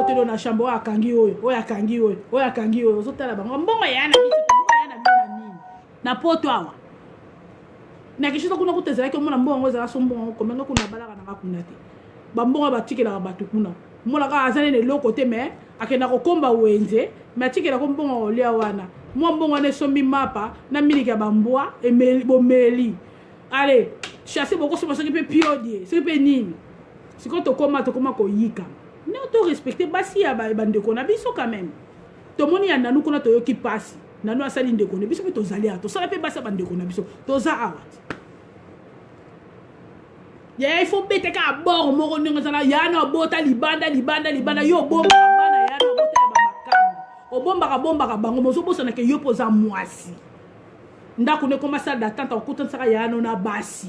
Akoteli oyo na chambre, oyo akangi oyo, oyo akangi oyo, oyo akangi oyo. Ozotala bango, mbongo ya na biso, mbongo ya na bino na nini na poto awa na Kinshasa kuna kuta ezalaki omona mbongo yango ezalaka so mbongo yango kombe nga kuna balaka nanga kuna te. Bambongo batikelaka bato kuna, omona kaka aza nene eloko te, mais akenda kokomba wenze, mais atikelaka mbongo kolia wana. Mwa mbongo wana esombi mapa na miliki ya bambwa, emeli, bomeli, allez chasse, bokosomba soki mpe piodie, soki mpe nini. Sikoyo tokoma koyikama no to respecte basi ya bandeko na biso quand même. Tomoni ya Nanu kuna, toyoki mpasi. Nanu asali ndeko na biso, mpe tozali awa, tosala mpe basi ya bandeko na biso, toza awa te. Yaya, il faut bete kaka bord moko ndenge ezala. Ya na obota libanda, libanda, libanda, yo obombaka bana ya na obota ya bamakambo, obombaka bombaka bango, mozobosanaka yo mpo oza mwasi. Ndako nde ekoma salle d'attente, okutanisaka yaya no na basi.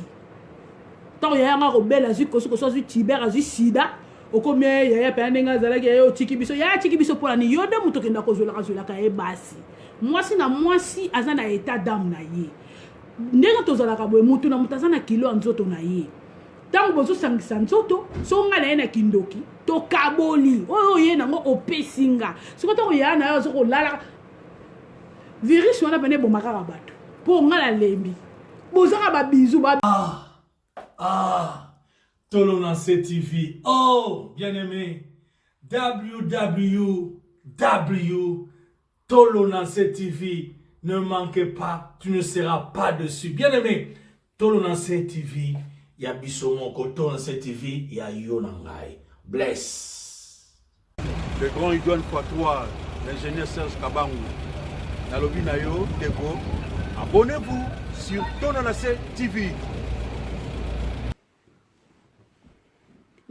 Ntango yaya nga akobela, azwi kosukosu, azwi tiber, azwi sida, okomi yaya mpenza ndenge azalaki. Yaya otiki biso, yaya atiki biso mpona nini? Yo nde moto okenda kozwelaka zwelaka ye basi. Mwasi na mwasi aza na état d'âme na ye. Ndenge tozalaka boye, motu na moto aza na kilo ya nzoto na ye. Ntango bozosangisa nzoto, so ngai na ye na kindoki, tokaboli oyo oye nango, opesi nga. Soki ntango yaya na yo aza kolala, virus wana pene eboma kaka bato. Mpo ngai nalembi, bozaka babizu ba. Ah, ah, Tolo na TV. Oh, bien-aimé. www Tolo na TV. Ne manquez pas, tu ne seras pas dessus. Bien-aimé, Tolo na TV, ya biso moko. Tolo na TV, ya yo na ngai. Bless. Le grand Idouane x3, l'ingénieur Serge Kabangu. Nalobi na yo, ndeko, abonnez-vous sur Tonanase TV.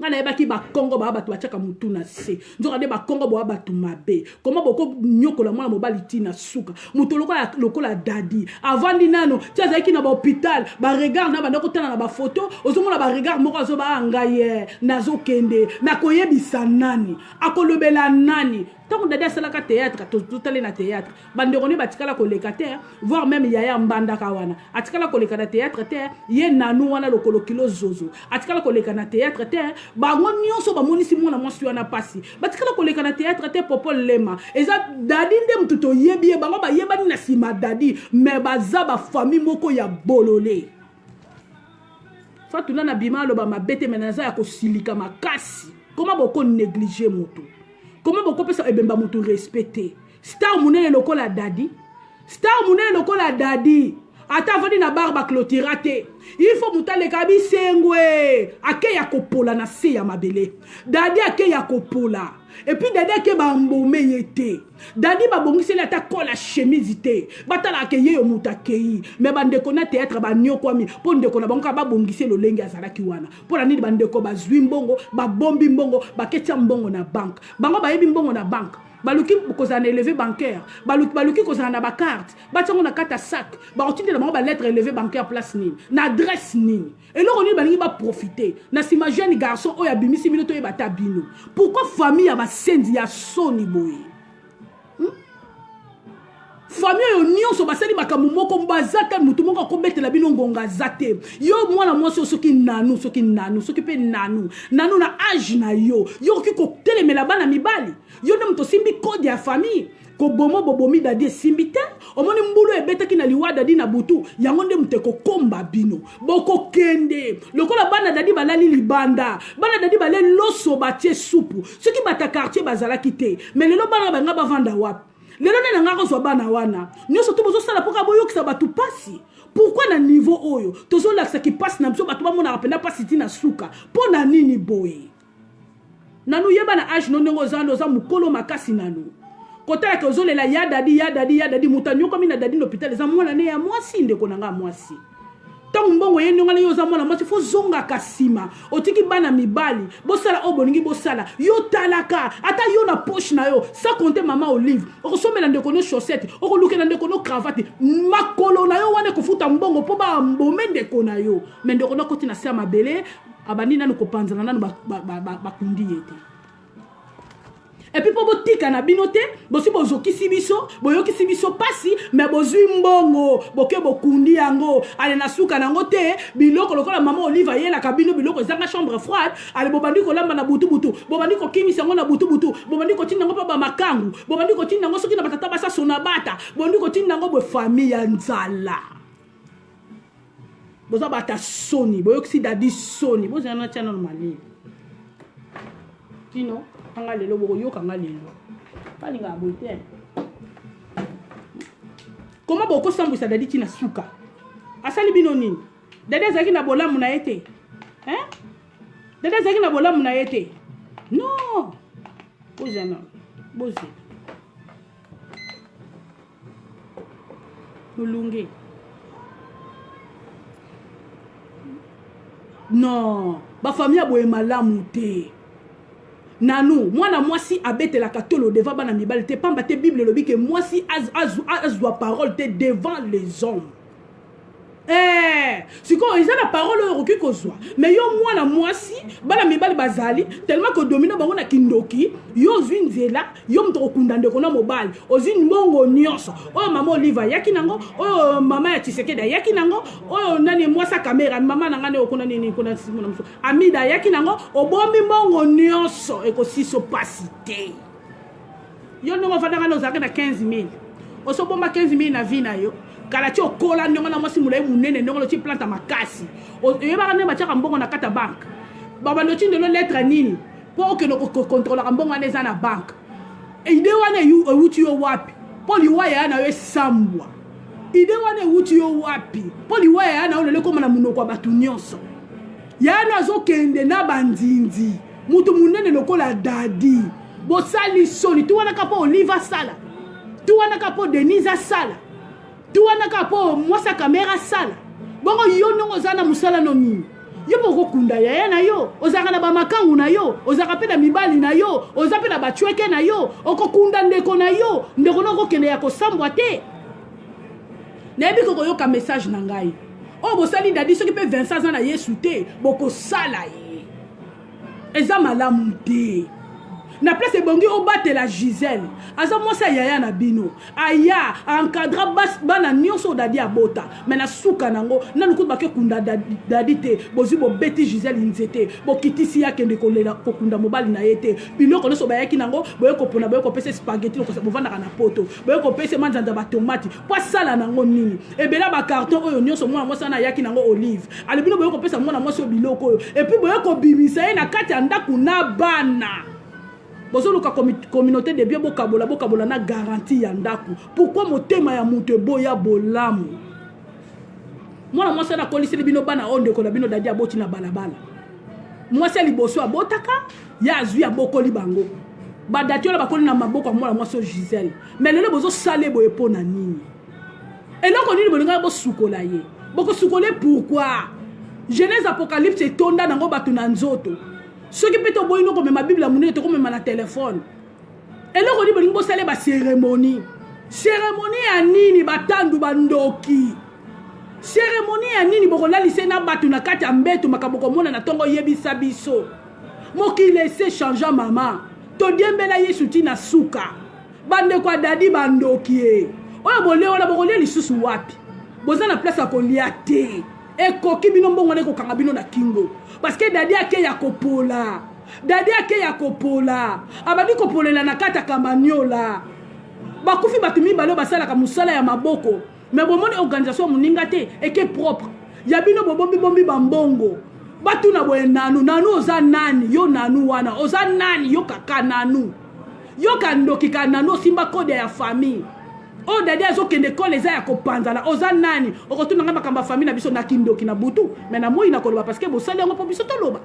Ngai nayebaki Bakongo baa bato batiaka motu na se, nzoka nde Bakongo boa bato mabe. Koma bokonyokola mwana mobali ntina suka moto lokola, lokola Dadi avandi nano ti azalaki na bahôpital, baregard na banda kotala na bafoto, ozomona baregard moko azoba a ngai ye nazokende, nakoyebisa nani, akolobela nani? Ntango Dadi asalaka théâtre, totali na théâtre, bandeko ne batikala koleka te, voire même yaya mbandaka wana atikala koleka na théâtre te. Ye Nanu wana lokolo kilo zozo atikala koleka na théâtre te. Bango nyonso bamonisi mwana mwasi wana mpasi, batikala koleka na théâtre te. Popol Lema eza Dadi nde motu toyebi ye, bango bayebani na nsima Dadi, mais baza bafamille moko ya bolole. Fatula na bima aloba mabe te, me naza ya kosilika makasi. Koma boko néglige motu, koma bokopesa ebemba motu respect te. Star monene lokola Dadi, star monene lokola Dadi, ata avandi na bar, baclotira te. Il faut moto aleka bisengwe, ake ya kopola na se ya mabele. Dadi ake ya kopola, et puis Dadi ake, bambome ye te. Dadi babongiseli ata kola chemise te, batalaka ke ye yo moto akei. Me bandeko na théâtre banyokwami mpo ndeko na bango kaka babongisi lolenge azalaki wana. Mpo na nini bandeko bazwi mbongo, babombi mbongo, baketia mbongo na banke? Bango bayebi mbongo na banke, baluki kozala na relevé bancaire, baluki kozala na bacarte, batiango na kati ya sac, bakotindela bango balettre relevé bancaire place nini, na adresse nini, eloko nini balingi baprofite na nsima. Jeune garçon oyo abimisi bino, toyeba ata bino pourquoi. Famille ya basenzi ya soni boye, Famille oyo nyonso basali makambo moko, baza te. Motu moko akobetela bino ngonga aza te. Yo mwana mwasi oyo, soki Nanu, soki Nanu, soki mpe Nanu, Nanu na age na yo, yo okoki kotelemela bana mibali? Yo nde moto osimbi code ya famille. Koboma bobomi Dadi esimbi te. Omoni mbulu ebetaki na liwa Dadi na butu yango nde moto ekokomba bino. Bokokende lokola bana Dadi balali libanda, bana Dadi bale loso batie supu. Soki bata quartier bazalaki te, me lelo bana banga bavanda wapi? Lelo nde na ngai kozwa bana wana nyonso to bozosala mpoka boyokisa bato mpasi. Pourquoi na niveau oyo tozolakisaki mpasi na biso, bato bamonaka mpenza mpasi ntina suka? Mpo na nini boye? Nanu yeba na age no ndenge oza wana, oza mokolo makasi. Nanu kotalaka ozolela ya Dadi, ya Dadi, ya Dadi. Moto anyokwami na Dadi na hôpital eza mwana ne ya mwasi, ndeko na nga mwasi. Ntango mbongo ye ndenge wana, yo oza mwana mwasi, fo zongaka nsima. Otiki bana mibali bosala oyo bolingi bosala. Yo talaka ata yo na poche na yo, sans compter mama Olive, okosombela ndeko no chaussette, okolukela ndeko no cravate. Makolo na yo wana ekofuta mbongo mpo bambome ndeko na yo. Me ndeko no akoti na se ya mabele, abandi nanu kopanzana, nanu bakundi ye te. Epuis mpo botika na bino te, bosi bozokisi biso, boyokisi biso pasi, me bozwi mbongo boke bokundi yango, ale na suka nango te. Biloko lokola mama Olive ayelaka bino biloko ezanga chambre froide, ale bobandi kolamba na butu butu, bobandi kokimisa yango na butu butu, bobandi kotinda yango mpa bamakangu, bobandi kotinda yango soki na batata basaso na bata, bobandi kotinda yango boye. Famille ya nzala, boza bata soni, boyokisi dadi soni. Bozala na tia nano malili kino anga lelo, bokoyoka nga lelo balingaka boye te. Koma bokosambwisa dadi ntina suka, asali bino nini? Dadi azalaki na bolamu na ye te, hein? Dadi azalaki na bolamu na ye te. Non, bozana bozela molunge. Non, bafamille ya boye malamu te. Nanu mwana mwasi abetelaka tolo devant bana mibali te, pamba te Bible elobi ke mwasi azwa parole te devant les hommes. Eh, sikoyo eza na parole oyo okoki kozwa, mais yo mwana mwasi, bana mibali bazali tellement kodomina bango na kindoki. Yo ozwi nzela, yo moto okokunda ndeko na mobali, ozwi mbongo nyonso oyo mama Olive ayaki nango, oyo mama ya Tshisekedi ayaki nango, oyo nani mwasa kamera mama na ngai nde okuna nini kuna na mosu Amida ayaki nango, obombi mbongo nyonso, ekosiso pasi te. Yo ndenge ofandaka na ozalaki na 15 000, osobomba 15 000 na vie na yo kala ti okola ndenge na mwasi molai monene, ndenge oti plante makasi, oyebaka ndenge batiaka mbongo na kati ya banke, babandi otindelo lettre nini mpo okende kokontrolaka mbongo wana eza na banke. Ide wana ewuti yo wapi mpo liwa yaya na yo esambwa? Ide wana ewuti yo wapi mpo liwa yaya na yo lelo ekóma na monoko ya bato nyonso? Yaya no azokende na bandindi, moto monene lokola dadi, bosali soni. Tu wana kaka mpo Olive asala, tu wana kaka mpo Denise asala, tu wana kaka mpo mwasi ya kamera asala. Bongo yo ndongo oza na mosala no nini? Yo mpo okokunda yaya na yo, ozalaka na bamakangu na yo, ozalaka mpe na mibali na yo, oza mpe na bacweke na yo, okokunda ndeko na yo, ndeko na okokende ya kosambwa te. Nayebi kokoyoka message na ngai oyo bosali dadi, soki mpe Vincent aza na Yesu te, bokosala ye eza malamu te. Na place ebongi obatela Gisele, aza mwasi ya yaya na bino, aya encadra bana nyonso oyo dadi abota, me na suka nango nanu kutu bake kunda dadi te, bozwi bobeti Gisele nzete, bokitisi ye akende kolela kokunda mobali na ye te. Biloko nyonso bayaki nango, boye kopona, boye kopesa spaghetti, bovandaka na poto, boye kopesa manzanza batomati po asala nango nini? Ebele ya bacarton oyo nyonso mwana mwasi wana ayaki nango, Olive alobi no, boye kopesa mwana mwasi oyo biloko oyo, epuis boye kobimisa ye na kati ya ndako na bana. Bozoluka communauté de bien, bokabola, bokabola na garantie ya ndako. Pourquoi motema ya moto eboya bolamu? Mwana mwasi wana akoliseli bino bana oyo ndeko na bino dadi aboti na balabala. Mwasi ya liboso abotaka ye, azwi abokoli bango, badati wana bakoli na maboko ya mwana mwasi oyo Gisele. Mais lelo bozosala boye mpo na nini? Eloko nini bolingaka bosukola ye? Bokosukola ye pourquoi? Genèse, Apocalypse etonda nango bato na nzoto. Soki mpe toboyi no komema Bible ya monene, tokomema na telefone. Eloko nini bolingi bosala baceremonie? Ceremonie ya nini? Batandu bandoki, ceremonie ya nini? Bokolalisa na bato na kati ya mbeto, makambo komona na ntongo. Yebisa biso, mokili ese change. Mama, todiembela Yesu ntina suka. Bandeko ya dadi bandoki e oyo bolie wana, bokolia lisusu wapi? Boza na place ya kolia te. Ekoki bino mbongo wana ekokanga bino na kingo, parce dadi ake ya kopola, dadi ake ya kopola, abandi kopolela na kati ya Kamaniola. Bakufi bato mibale oyo basalaka mosala ya maboko, me bomoni organisation ya moninga te eke propre ya bino, bobombibombi bambongo. Batuna boye: nanu nanu oza nani? Yo nanu wana oza nani? Yo kaka nanu, yo kandoki ka nanu, osimba kode ya famille oyo dadi azokende kole eza ya kopanzana. Oza nani okotuna ngai makambo ya famille na biso na kindoki na butu? Me na moi na koloba, parce que bosali yango mpo biso toloba.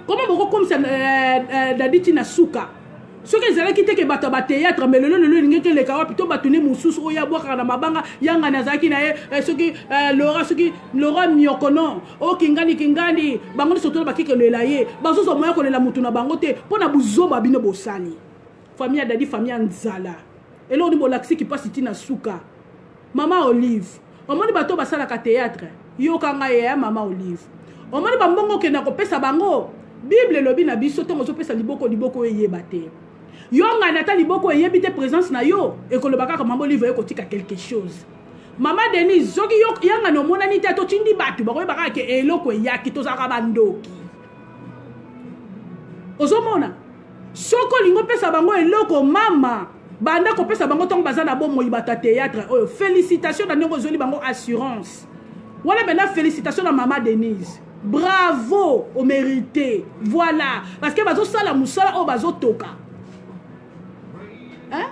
Koma bokokomisa dadi ntina suka. Soki ezalaki te ke bato ya bateatre, me lelo lelo elingaki eleka wapi? To bato ne mosusu oyo abwakaka na mabanga, yangani azalaki na ye, soki Lora, soki Lora Miokono oyo kingani kingani, bango nyonso tolo baki kolela ye, bazozwa moya kolela motu na bango te mpo na buzoba bino bosali. Famille ya dadi, famille ya nzala, eloko nini bolakisi kipasi ntina suka? Mama Olive, omoni bato basalaka théâtre, yoka ngai ya mama Olive, omoni bambongo okenda kopesa bango. Bible elobi na biso ntango ozopesa liboko, liboko oyo eyeba te. Yo ngani ata liboko eyebi te présence na yo, ekoloba kaka mama Olive oye kotika quelque chose. Mama Denise, soki yo yangani omonani te, totindi bato bakoyeba kaka ke eloko eyaki, tozalaka bandoki. Ozomona? Soki olingi opesa bango eloko mama, banda kopesa bango ntango baza na bomoi. Bato ya théâtre oyo, félicitation na ndenge ozweli bango assurance wana benda. Félicitation na mama Denise, bravo, omérité. Voilà, parce que bazosala mosala oyo bazotoka, hein?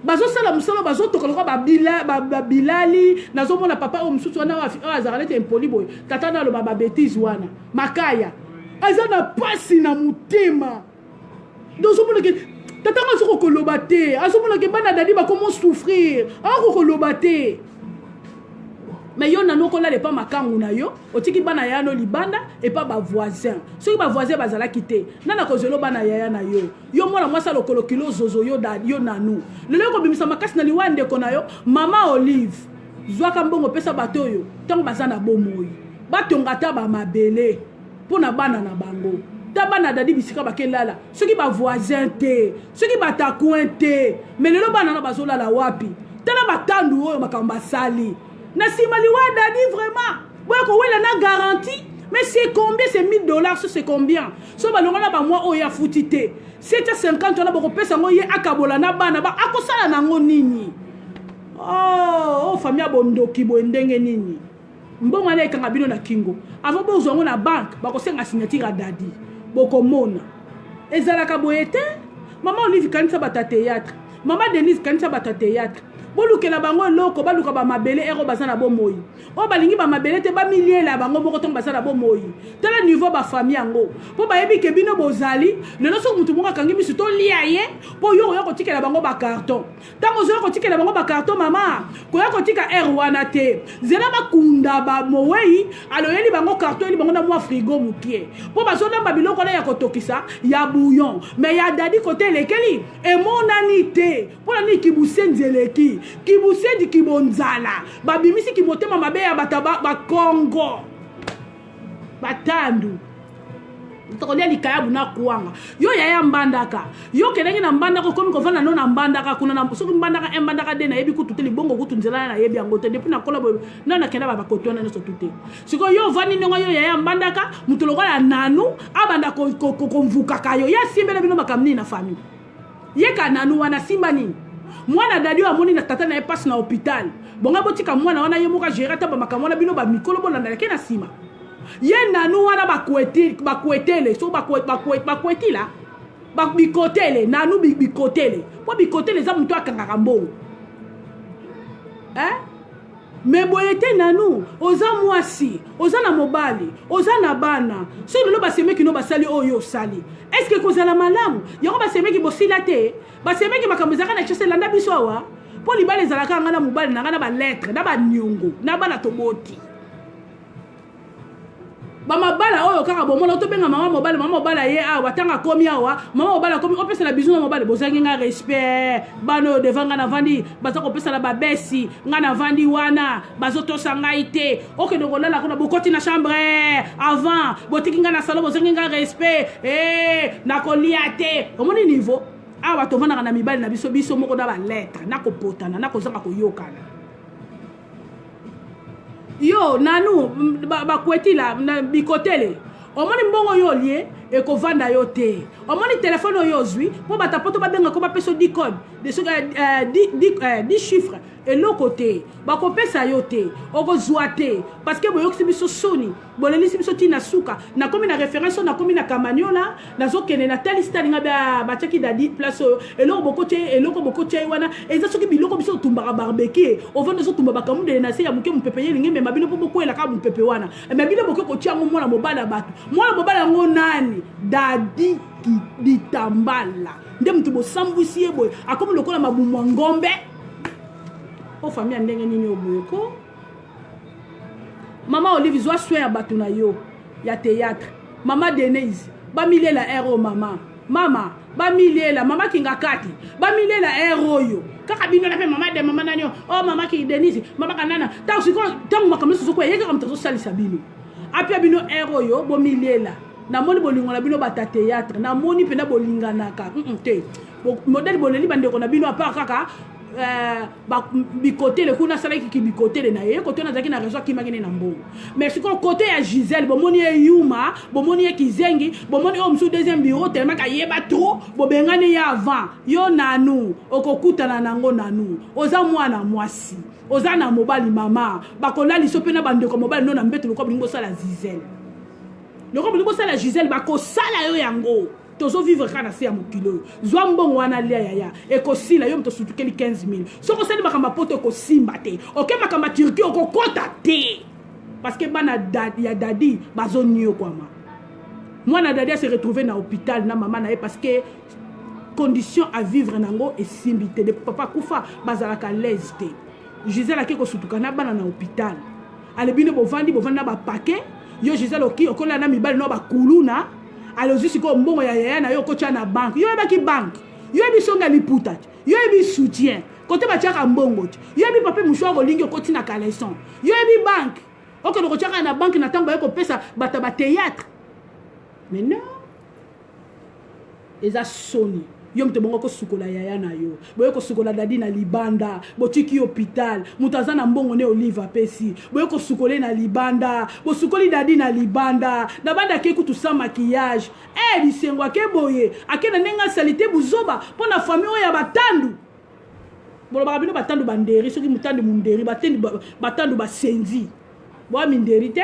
Bazosala mosala oyo bazotoka lokola babilali. Nazomona papa oyo mosusu wana oyo azalaka neti impoli boye, tata na aloba babêtises wana, makaya aza na pasi na motema. Ozomona ke tata ngo azoki koloba te, azomona ke bana Dadi bakomo souffrir, akoki koloba te. Mais yo nano okolala epa makangu na yo, otiki bana yaya no libanda epa bavoisin. Soki bavoisin bazalaki te, nana kozela bana yaya na yo? Yo mwana mwasi alokolo kilo zozo, yo, yo nanu lelo ekobimisa makasi na liwa ya ndeko na yo. Mama Olive, zwaka mbongo, opesa bato oyo ntango baza na bomoi, batonga ata bamabele mpo na bana na bango. Ta bana Dadi bisika bakelala, soki bavoisin te, soki batacoin te, mais lelo bana na bazolala wapi? Tala batandu oyo makambo basali na nsima liwa ya Dadi. Vraiment, boya kowela na garantie, mais c'est combien? C'est 1000 $. So c'est combien? So balongola bamwa oyo afuti te, 750 wana bokopesa yango ye akabola na bana ba, akosala nango nini? Oh, oh, famille ya bondoki boye ndenge nini? Mbongo wana ekanga bino na kingo. Avant bozwa yango na banque, bakosenga signature ya Dadi. Bokomona ezalaka boye te. Mama Olive, kanisa bato ya théâtre. Mama Denise, kanisa bato ya théâtre. Bolukela bango eloko, baluka bamabele ero baza na bomoi. Oyo balingi bamabele te, bamiliela bango moko ntongo baza na bomoi. Tala niveau bafamille yango, mpo bayebi ke bino bozali lelo. Soki motu moko akangi misu, tolia ye, mpo yo oya kotikela bango bacarton. Ntango ozoya kotikela bango bacarton, mama, koya kotika aire wana te. Nzela bakunda bamowei, aloyeli bango carton, oyeli bango na mwa frigo mokie, mpo bazolamba biloko wana ya kotokisa ya bouillon. Mais ya Dadi kote elekeli emonani te. Mpo na nini? Kibusenzi eleki, kibusenzi, kibonzala, babimisi kimotema mabe ya bato bakongo. Batandu tokolia likayabu na kwanga. Yo yaya Mbandaka, yo okendaki na Mbandaka, okomi kovanda no na Mbandaka kuna na soki Mbandaka e Mbandaka de nayebi kutu te, libongo kutu nzela nayebi yango te depuis nakola boye. Na nakenda bakoto wana nyonso tu te. Sikoyo yo ovandi ndenge yo yaya Mbandaka, moto lokola nanu abanda komvukaka yo, ye asimbela bino makambo nini na famille? Ye ka nanu wana asimba nini? Mwana Dadi oyo amoni na tata na ye mpasi na hôpital, bonga botika mwana wana ye moko agere ata bamakambo wana. Bino bamikolo bolandalake na nsima. Ye nanu wana bakwetele, so bakwetila bikotele, nanu bikotele, mpo bikotele eza moto akangaka mbongo, eh? Mais boye te. Nanu oza mwasi, oza na mobali, oza na bana. Soki lelo basemeki no basali oyo osali, est-ce kozala malamu? Yango basemeki bosila te. Basemeki makambo ezalaka na Kinshasa, elanda biso awa, mpo libala ezalaka nga na mobali na nga na balettre na baniongo na bana toboti. Bamabala oyo kaka bomona, tobenga mama mobali, mama mobali aye awa. Ntango akomi awa, mama mobali akomi opesana bizu na mobali, bozangi nga respect. Bana oyo devant nga navandi, baza kopesana babesi. Nga navandi wana, bazotosa ngai te. Okende kolala kuna, bokoti na chambre avant, botiki nga na salon, bozangi nga respect. E nakolia te. Omoni niveau awa tovandaka na mibali na biso, biso moko na balettre, na kopotana, na kozanga koyokana. Yo nanu bakwetila bikotele, omoni mbongo oyo olie ekovanda yo te. Omoni telefone oyo ozwi mpo bato poto babengaka, bapesa 10 code, 10 chiffre, eloko te bakopesa yo te, okozwa te, parce que boyokisi biso soni, bolelisi biso ntina suka. Nakomi na référence oyo, nakomi na Kamaniola, nazokende, natalisi talinga batiaki Dadi place oyo, eloko bokotia, eloko bokotia ye wana eza soki biloko biso otumbaka barbecue. Ovanda ozotumba bakamundele na se ya moke, mopepe ye elingi emema bino mpo bokwelaka mopepe wana. Mais bino bokoki kotia yango. Mwana mobali ya bato, mwana mobali yango nani? Dadi Ditambala nde moto bosambwisi ye boye, akomi lokola mabumu ya ngombe. O famille ya ndenge nini oyo boye ko? Mama Olive, zwa soin ya bato na yo ya théâtre. Mama Denise, bamilela aire oyo. Mama, mama, bamilela. Mama kinga kati, bamilela aire oyo. Kaka bino na mpe mama de mama nani o oh, mama ki Denise, mama kanana. Ntango sikoyo, ntango makambo nyonso ozokoya, ye kaka moto azosalisa bino, apia bino aire oyo, bomilela. Namoni bolingo na bino bata théâtre, namoni mpena bolinganaka te. Modèle boleli bandeko na bino, apart kaka bikotele kuna asalaki kibikotele na ye kote wana azalaki na raison, akimaki ne na mbongo. Mais sikoyo kote ya Gisele, bomoni ye yuma, bomoni ye kizengi, bomoni oyo mosusu deuxième bureau tellement kayeba trop, bobengani ye avant. Yo nanu okokutana nango, nanu oza mwana mwasi, oza na mobali. Mama, bakolaliso mpe na bandeko mobali no na mbeto. Lokola bolingi bosala Gisele, lokola bolingi bosala Gisele, bakosala yo yango. Tozovivre kaka na se ya mokili oyo. Zwa mbongo wana, lia yaya, ekosila. Yo moto osutukeli 15 000, soki osali makambo ya Poto ekosimba te, oke makambo ya Turquie okokɔta te, parce que bana ya Dadi bazoniokwama. Mwana Dadi ase retrouve na hôpital na mama na ye, parce que condition à vivre nango esimbi te. Depuis papa akufa, bazalaka l'aise te. Gisele ake kosutuka na bana na hôpital. Ale, bino bovandi, bovandi na bapake. Yo Gisele, oki okolela na mibali no bakuluna. Ale, ozwi sikoyo mbongo ya yaya na yo, okotya na banque. Yo oyebaki banque? Yo yebi songa liputa te? Yo yebi soutien kote batiaka mbongo te? Yo yebi papier mouchoir olingi okoti na caleçon? Yo yebi banque? Okende kotiaka na banque na ntango baye kopesa bato ya bathéâtre. Mais non, eza soni. Yo moto bongo kosukola yaya na yo, boye kosukola Dadi na libanda, botiki hôpital. Moto aza na mbongo ne Olive apesi, boye kosukola na libanda, bosukoli Dadi na libanda. Na banda ake kutu sans maquillage. E bisengo ake boye, ake na ndenge asali te. Buzoba mpo na famille oyo ya batandu. Bolobaka bino batandu banderi, soki motandu munderi, batandu basenzi, boya minderi te.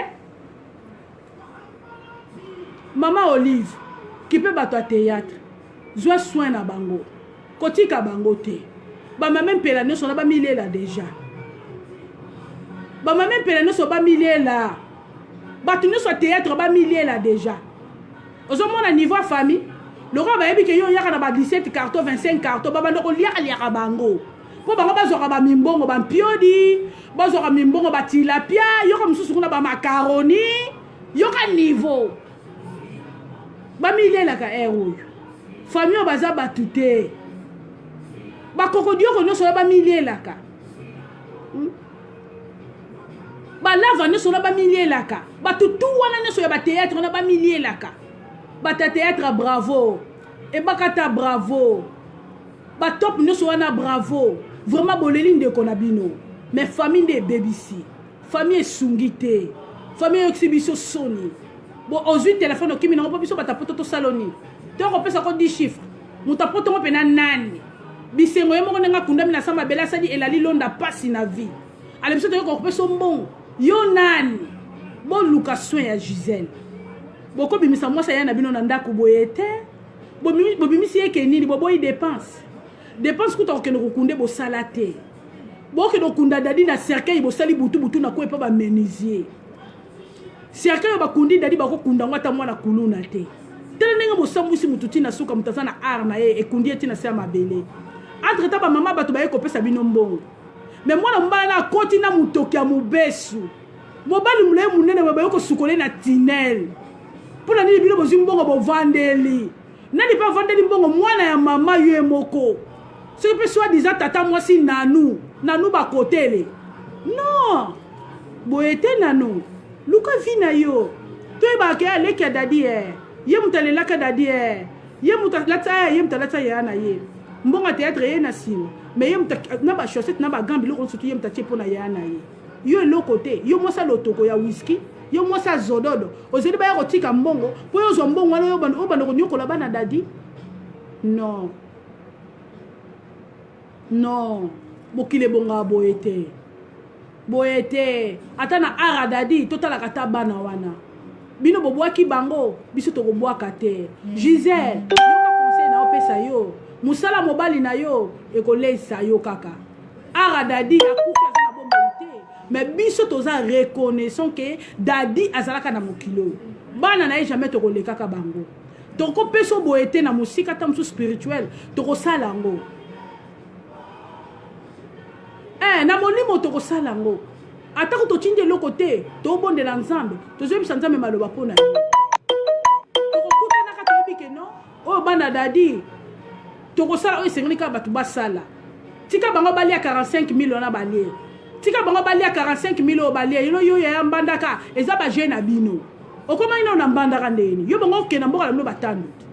Mama Olive, kipe bato ya théâtre, zwa soin na bango, kotika bango te. Bamame mpela nyonso na bamilela déjà, bamame mpela nyonso bamilela, bato nyonso ya théâtre bamilela déjà. Ozomona niveau ya famille, lokola bayebi ke yo oyaka na ba 17 carton, 25 carton, babanda koliakaliaka bango mpo bango bazwaka bamimbongo bampiodi, bazwaka mimbongo batilapia, yoka mosusu kuna bamakaroni. Yoka niveau bamilelaka ere oyo. Famille oyo baza bato te, bakokodioko nyonso oyo bamilelaka, Balava nyonso wana bamilielaka, bato tu wana nyonso ya bathéâtre wana bamilielaka. Bato ya théâtre, bravo. Ebakata, bravo. Batop nyonso wana, bravo. Vraiment, boleli ndeko na bino, mais famille nde ebebisi. Famille esungi te, famille eyokisi biso soni. Bo ozwi telefone, okimi nango mpo biso bato apoto tosaloni tokopesa ko 10 chiffre. Moto apotongo mpena nani? Bisengo ye moko ndenge akundami na sa mabele, asali elali londa pasi na vie. Ale, biso toyoka kopesa mbongo, yo nani? Boluka soin ya Gisele. Bokobimisa mwasi aya na bino na ndako boye te. Bobimisi ye ke nini? Boboyi dépense, dépense kuta kokende kokunde, bosala te. Bokende kokunda Dadi na cercueil, bosali butu butu na kwe mpo bamenuisier cercueil oyo bakundi Dadi, bakokunda yango ata mwana kuluna te. Tala ndenge bosambwisi motu ntina suka. Moto aza na art na ye, ekundi ye ntina se ya mabele. Entre temps, bamama bato baye kopesa bino mbongo, me mwana mobala na akoti na motoki ya mobesu, mobali molai monene boye, baye kosukola ye na tinel. Mpo na nini bino bozwi mbongo, bovandeli nani mpe avandeli mbongo? Mwana ya mama ye moko, soki mpe soi disant tata mwasi nanu nanu bakotele. Non, boye te. Nanu luka vie na yo. Toyebaka ke aleki ya Dadi e, ye moto alelaka Dadi e, ye moto alatisa ye, moto alatisa yaya na ye. Mbongo ya théâtre ye na nsima, mais ye moto na bachaussette na bagants, biloko nyonso tu, ye moto atie mpo na yaya na ye. Yo eloko te. Yo mwasi alotoko ya whisky, yo mwasi azododo, ozali baya kotika mbongo mpo yo ozwa mbongo wana, obanda konyokola bana Dadi. Non, non, mokili ebongaka boye te, boye te. Ata na ara Dadi, totalaka ata bana wana. Bino bobwaki bango, biso tokobwaka te. Gisele, yoka conseil na opesa yo. Mosala mobali na yo ekolesa yo kaka. Ara Dadi akufi, aza na bomoi te, mais biso toza reconnaissant ke Dadi azalaka na mokili oyo. Bana na ye, jamais tokolekaka bango. Tokopesa boye te na mosika, ata mosusu spirituel tokosala yango, na molimo tokosala yango. Atako totindi eloko te, tobondela Nzambe, tozoyebisa Nzambe maloba mpo na ye. Tokokutanaka, toyebi ke non, oyo bana Dadi, tokosala oyo esengeli kaka bato basala. Tika bango balia 45 000 wana, balie. Tika bango balia 45 000 oyo balie. Yino yo yaya, mbandaka eza baje na bino. Okomaki nano na mbandaka ndeni yo bongo okende na mboka na bino batando te.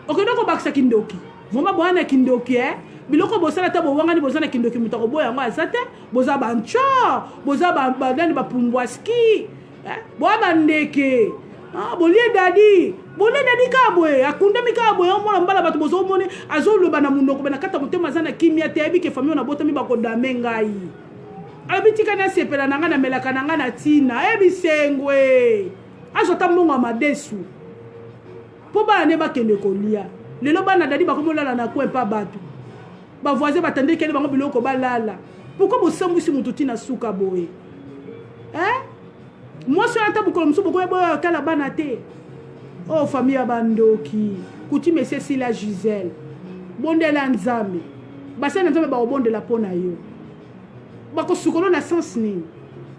Okende kobakisa kindoki. Vraiment boya na kindoki eh. Biloko bosala ata bowangani boza na kindoki moto akoboya yango aza te. Boza ba ntshor, boza ba banani ba pumbwaski. Eh? Boya ba ndeke. Ah, bolie dadi. Bolie dadi kaka boye, akundami kaka boye, omona mbala bato bozomoni azoloba na monoko na kati ya motema aza na kimia te, ayebi ke famille na botami bakodame ngai. Alobi tika nasepela na ngai namelaka na ngai na ntina. E bisengwe. Azwa ata mbongo ya madesu. Mpo bana ne bakende kolia. Lelo bana dadi bakomi olala na coin pa bato. Ba voisin batandekeli bango biloko balala. Pourquoi bosambwisi moto ntina suka boye? Eh? Mwasi wana ata mokolo mosusu bokoya boya otala bana te. Oh famille ya bandoki. Coutume esi esila Gisèle. Bondela Nzambe. Basali na Nzambe bakobondela mpo na yo. Bakosukolo na sens nini?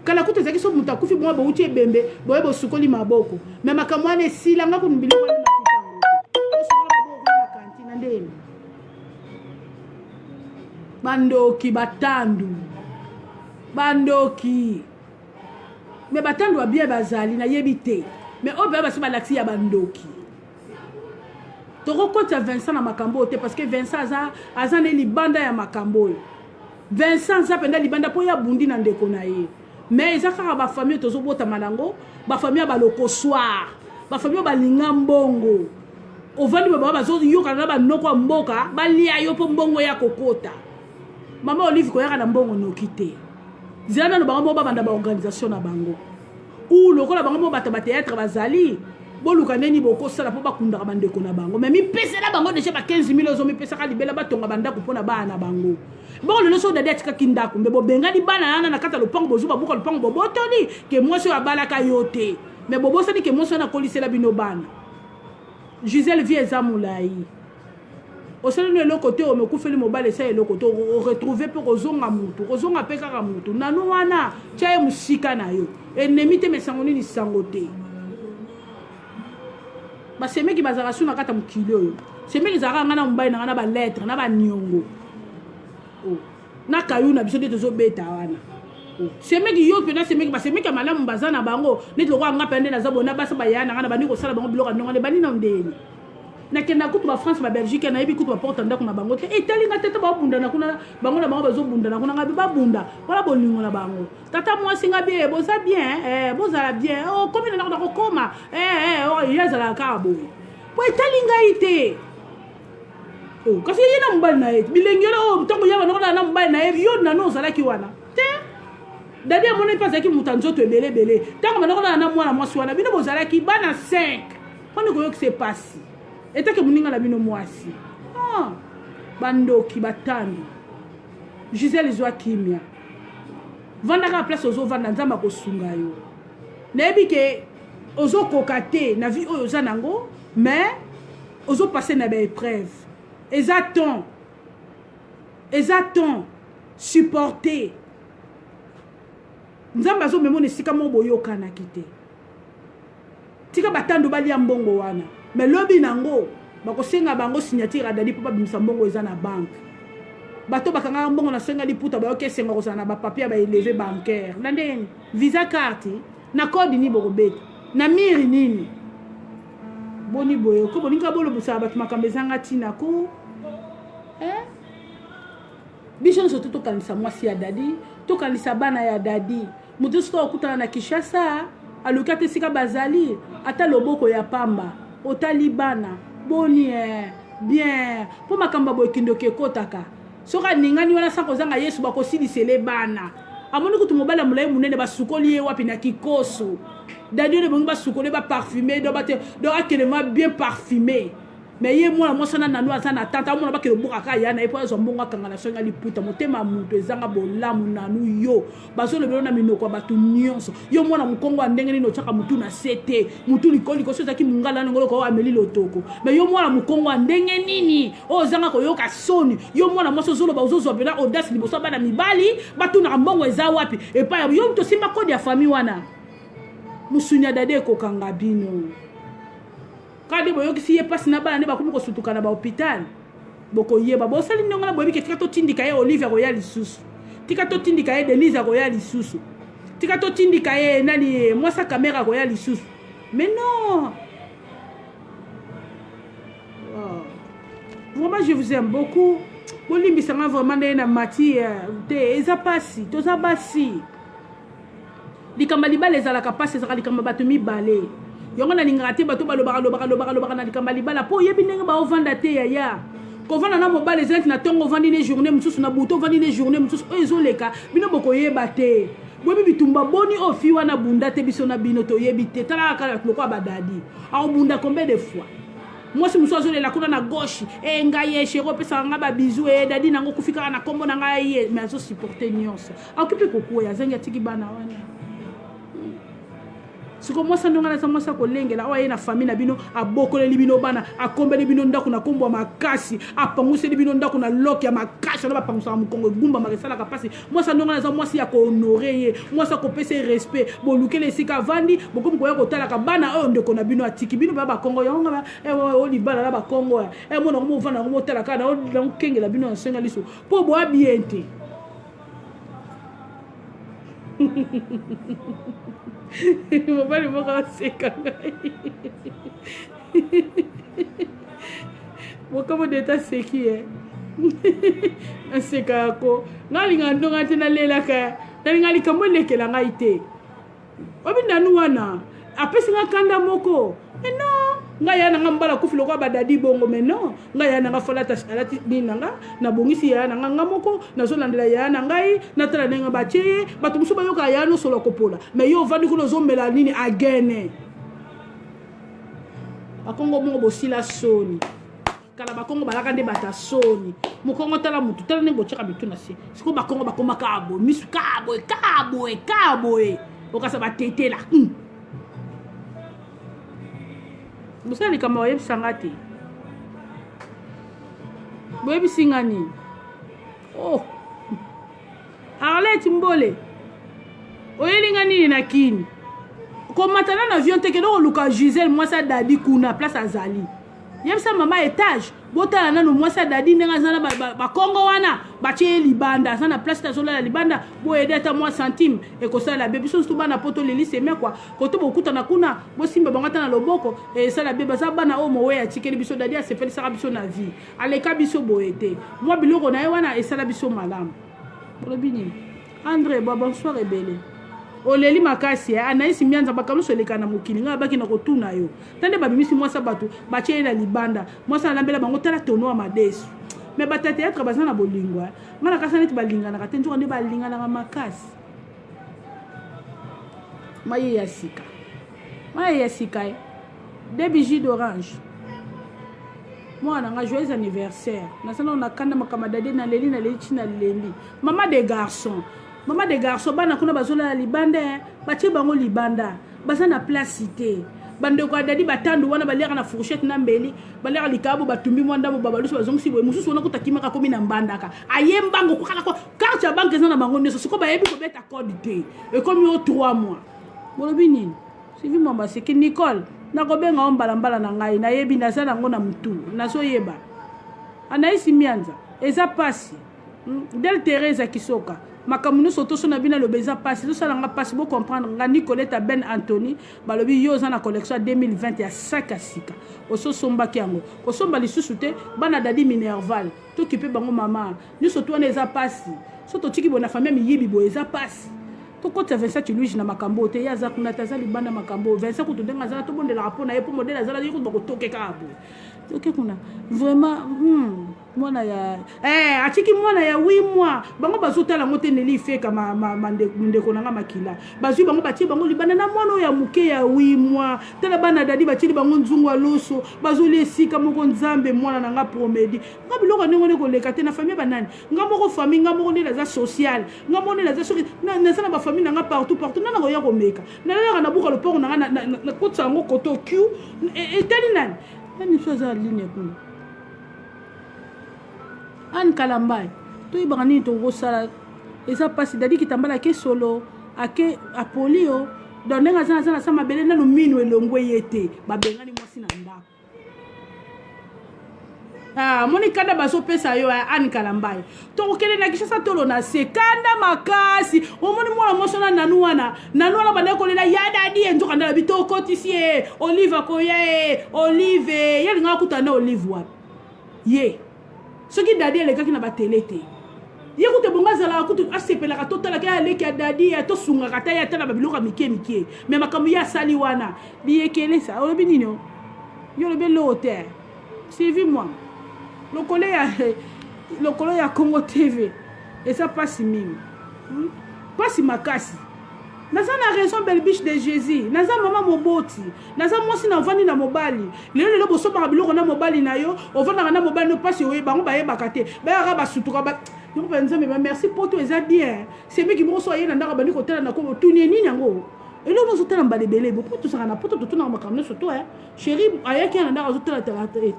Kala kutu ezalaki soki moto akufi bongo bowuti ebembe boye bosukoli maboko. Mais makambo wana esila nga kutu biloko wana nakuta yango te. Bosukola maboko kuna na cantine na ndenge. Bandoki batandu. Bandoki. Mais batandu ya bien bazali nayebi te. Mais oyo mpenza basi balakisi ya bandoki. Tokokotisa Vincent na makambo oyo te parce que Vincent aza aza ne libanda ya makambo oyo. Vincent aza mpenza libanda mpo ye abundi na ndeko na ye. Mais eza kaka ba famille tozobotama nango, ba famille ya balokosoir, ba famille oyo balinga mbongo. Ovandi boye bango bazoyokana na banoko ya mboka balia yo mpo mbongo ya kokota. Mama Olive koyaka na mbongo noki te. Zela nano bango moko babanda ba organisation na bango. Ou lokola bango moko bato ba théâtre bazali, boluka ndeni bokosala mpo bakundaka bandeko na bango. Mais mipesela bango deja ba 15 000 ozo mipesaka libela batonga bandako mpo na bana na bango. Bongo lelo soki dadi atikaki ndako, mbe bobengani bana wana na kati ya lopango, bozwi babuka lopango bobotoli ke mwasi oyo abalaka yo te. Mais bobosani ke mwasi wana akolisela bino bana. Gisèle vie eza molayi. Osali no eloko te omekufeli mobali esali eloko te oretrouve mpe kozonga mutu kozonga mpe kaka mutu nanu wana tia ye mosika na yo ennemi te mesango nini sango te basemeki bazalaka su na kati ya mokili oyo semeki ezalaka ngai na mobali na ngai na balettre na baniongo oh. na kayu na biso nde tozobeta wana oh. semeki yo mpena semeki basemeki ya malamu baza na bango neti lokola ngai mpe nde naza boye na basi baya na ngai na bandi kosala bango biloko ya ndongo nde bandi na ndeni nakenda kutu ba France ba Belgique nayebi kutu ba porte ndako na bango te etali nga tata babundana kuna bango na bango bazobundana kuna nga babunda wana bolingo na bango tata mwasi nga bien boza bien eh, bozala bien okomi oh, na ndako nakokoma eh, eh, oh, ye azalaka kaka boye po etali ngai te oh, kasi ye na mobali na ye bilengi wana oyo ntango ya banoko na mobali na ye yo nano ozalaki wana te dadi amoni mpe azalaki moto ya nzoto ebele ebele ntango bandoko na mwana mwasi wana bino bozalaki bana 5 Pona koyokisa epasi etake moninga na bino mwasi ah, bandoki batandu Gisèle zwa kimia vanda kaka place ozovanda nzambe akosunga yo nayebi ke ozokoka te na vie oyo oza nango mais ozopasse na baépreuve eza temps eza temps supporter nzambe azomema na esika moko boyokanaki te Tika batando balia mbongo wana. Mais lobi nango bakosenga bango signature ya Dadi mpo babimisa mbongo eza na banque. Bato bakangaka mbongo na senga liputa bayoki esengo kozala na ba papier ya ba eleve bancaire. Na ndenge nini? Visa carte na code nini bokobeta? Na miri nini? Boni boye ko bolinga bolobisaka bato makambo ezanga ntina ko eh? Biso nyonso to tokanisa mwasi ya Dadi, tokanisa bana ya Dadi. Moto nyonso to akutana na Kinshasa aluki ata esika bazali ata loboko ya pamba otali bana boni eh, bien mpo makambo ya boye kindoki ekotaka soki aningani wana sa kozanga Yesu bakosilisele bana amoni kutu mobali ya molai monene basukoli ye wapi na kikoso dadi oyo ebongi basukoli baparfume donc akende ma bien parfume Mais ye mwana mwasi wana nanu aza na tante amona bakende kobuka kaka ya na ye mpo azwa mbongo akanga na songa liputa motema ya moto ezanga bolamu nanu yo bazolobelo na minoko ya bato nyonso yo mwana mokongo ya ndenge nini otiaka motu na se te motu likolo likolo soki ozalaki mongala na ngoloko oyo ameli lotoko mais yo mwana mokongo ya ndenge nini oyo ozanga koyoka soni yo mwana mwasi ozoloba ozozwa mpena audace liboso ya bana mibali batunaka mbongo eza wapi epai ya yo moto osimba kode ya famille wana mosuni ya dada ekokanga bino Kaka nde boyokisi ye pasi na bana nde bakomi kosutuka na ba hopital. Bokoyeba bosali ndenge wana boyebi ke tika totindika ye Olive akoya lisusu. Tika totindika ye Denise akoya lisusu. Tika totindika ye nani mwasa kamera akoya lisusu. Mais non oh. Vraiment, je vous aime beaucoup. Bolimbisa nga vraiment ndenge na mati eh, te eza pasi toza basi likambo ya libala ezalaka mpasi ezalaka likambo ya bato mibale yango nalingaka te bato balobaka lobaka lobaka lobaka na likambo ya libala mpo oyebi ndenge baovanda te yaya kovanda na mobali eza neti na ntongo ovandi ne journée mosusu na butu ovandi ne journée mosusu oyo ezoleka bino bokoyeba te boyebi bitumba boni oyo fi wana bunda te biso na bino toyebi te tala kaka lokola badadi akobunda combien de fois mwasi mosusu azolela kuna na gauche e ngai ye shero opesaka ngai babizu e dadi nango okufi kaka na nkombo na ngai ye mais azosupporte nyonso akoki mpe kokwea azangi atiki bana wana siko mwasi ndonga naza mwasi akolengela oyo aye na famille na bino abokoleli bino bana akombeli bino ndako na nkombo ya makasi apanguseli bino ndako na loke ya makasi wana bapangusaka mokongo egumbamaka esalaka mpasi mwasi ndonga naza mwasi ya kohonore ye mwasi akopesa ye respect bolukeli esika avandi bokomi koya kotalaka bana oyo ndeko na bino atiki bino ba bakongo yango nga eh, libala na bakongo eh, mona yango movanda yango motalaka nakokengela bino na nsenga liso mpo boa bien te mobali moko aseka ngai mokomo deta aseki ye nasekaka ko ngai alingaka ndonga te nalelaka nalinga likambo elekela ngai te obi nanu wana apesi nga kanda moko mais non ngai ya nanga mobali akufi lokola badadi bongo mais non ngai ya nanga fala alati nini na nga nabongisi yaya na nga nga moko nazolandela yaya na ngai natala ndenge batie ye bato mosusu bayokaka yaya nosolo kopola mais yo ovandi kuna ozomela nini agene bakongo bongo bosila soni kala bakongo balaka nde bata soni mokongo tala motu tala ndenge botyaka mitu na se sikoyo bakongo bakoma kaka boye misu kaka boye kaka boye kaka boye okasa batetela hmm. bosala likambo bayebisa nga te boyebisi nga nini oh arlette mbole oyeli nga nini na kini komata na avion te kende koluka gisele mwasi adadi kuna place azali yebisa mama etage botala nanu mwasi ya dadi ndenge aza na bakongo wana batie ye libanda aza na place te azolala libanda boyede ata mwa centime ekosala be biso mosusu bana poto leli semekwa koto bokutana kuna bosimba bango ata na loboko esala be baza bana oyo moweyi atikeli biso dadi asepelisaka biso na vie aleka biso boye te mwa biloko na ye wana esala biso malamu olobi nini Andre ba bonsoir ebele. Oleli makasi eh? Anaïs Mianza makambo eleka na mokili ngai abaki na kotuna yo. Tande babimisi mwasi bato batie ye na libanda. Mwasi alambela bango tala tono ya madesu. Mais bato ya théâtre baza na bolingo eh? Ngai nakasa neti balinganaka te nzoka nde balinganaka makasi. Maye ya sika. Maye ya sika eh? Debi jus d'orange. Mwana nga joyeux anniversaire. Nasana na kanda makama dade na leli na leli ti na lembi. Mama de garçon. Mama de garçon bana kuna bazolala libanda eh. Batie bango libanda. Baza na place te. Bandeko ya dadi batandu wana baliaka na fourchette na mbeli, baliaka likabo batumbi mwa ndambo babalusi bazongisi boye mosusu wana kuta kimaka komi na mbandaka. Aye mbango kokala ko carte ya banque eza na bango nyonso siko bayebi kobeta code te. Ekomi o 3 mois. Bolobi nini? Sylvie Mwamba seki Nicole nakobenga yo mbala mbala na ngai nayebi naza nango na mutu nazoyeba Anaïs Mianza eza pasi hmm? Del Teresa Kisoka makambo nyonso toso na bino aloba eza pasi ezosala nga pasi bo comprendre nga Nicoleta Ben Anthony balobi yo oza na collection ya 2020 ya sac ya sika ososombaki yango kosomba lisusu te bana dadi Minerval tokipe bango mama nyonso tu wana eza pasi so totiki boye na famille miyibi boye eza pasi tokotisa Vincent Tshiluiji na makambo oyo te ye aza kuna te aza libanda makambo oyo Vincent kutu ndenge azala tobondelaka mpo na ye mpo modele azala ye kutu bakotoke kaka boye toke kuna vraiment hmm, mwana ya eh, atiki mwana ya 8 mois bango bazotala yango te neli ifeka ndeko na nga makila bazwi bango batie bango libanda na mwana oyo ya moke ya 8 mois tala bana dadi batieli bango nzungu ya loso bazolia esika moko nzambe mwana na nga promedi nga biloko ndenge wana ekoleka te na famille banani nga moko famille nga moko nde naza social nga moko nde naza soki naza na bafamille na nga partout partout nana koya komeka nalalaka na buka lopango na nga nakotisa yango koto q e, etali nani nani so aza ligne kuna anne kalambai toyebaka nini tokosala eza mpasi dadi kitambala ake solo ake apoli yo donc ndenge aza naza na sa mabele nano mino elongwe ye te babengani mwasi na ndako. Ah, moni kanda bazopesa yo eh, Anne Kalambayi. Tokokende na Kinshasa tolo na se kanda makasi. Omoni mwana mwasi wana nanu wana. Nanu wana bandaki kolela ya dadi ye nzoka ndala bi tokotisi ye. Olive akoya ye. Olive ye alingaka kutana na Olive wapi? Ye. Soki dadi alekaki na batele te. Ye kutu ebongo azalaka kutu asepelaka totalaka ye aleki ya dadi ya tosungaka ata ye ata na babiloko ya mike mike. Mais makambo ye asali wana biyekelesa olobi nini o? Yo olobi eloko te. Sylvie Mwamba lokolo ya lokolo ya Congo TV eza pasi mingi hmm? Pasi makasi naza na raison belle biche de Jésus naza mama moboti naza mwasi na ovandi na mobali lelo lelo bosombaka biloko na mobali na yo ovandaka na mobali no pasi oye bango bayebaka te bayaka basutuka ba yango mpe nzambe ba merci poto eza bien semeki moko so aye na ndako abandi kotala na kobo tuni ye nini yango eloko ozotala mbala ebele bo mpo tozalaka na poto totunaka makambo nyonso to eh. Chérie ayaki na ndako azotala tala te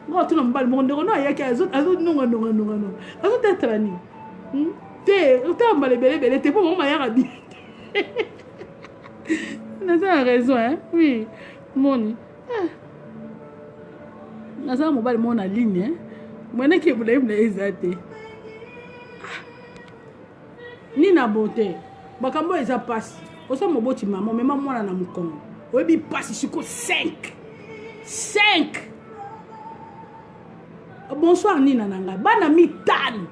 nga otuna mobali moko ndeko no ayaki azononga nonga nonga nonga azotala tala nini hmm? te otala mbala ebele ebele te mpo bango bayaka bien naza na raison hein oui moni ah. naza na mobali moko na ligne hein mweneke ebulayi na ye eza te ah. Nina beauté makambo oyo eza pasi oza moboti mama omema mwana na mokongo oyebi pasi siko 5 5 bonsoir nina na ngai bana mitano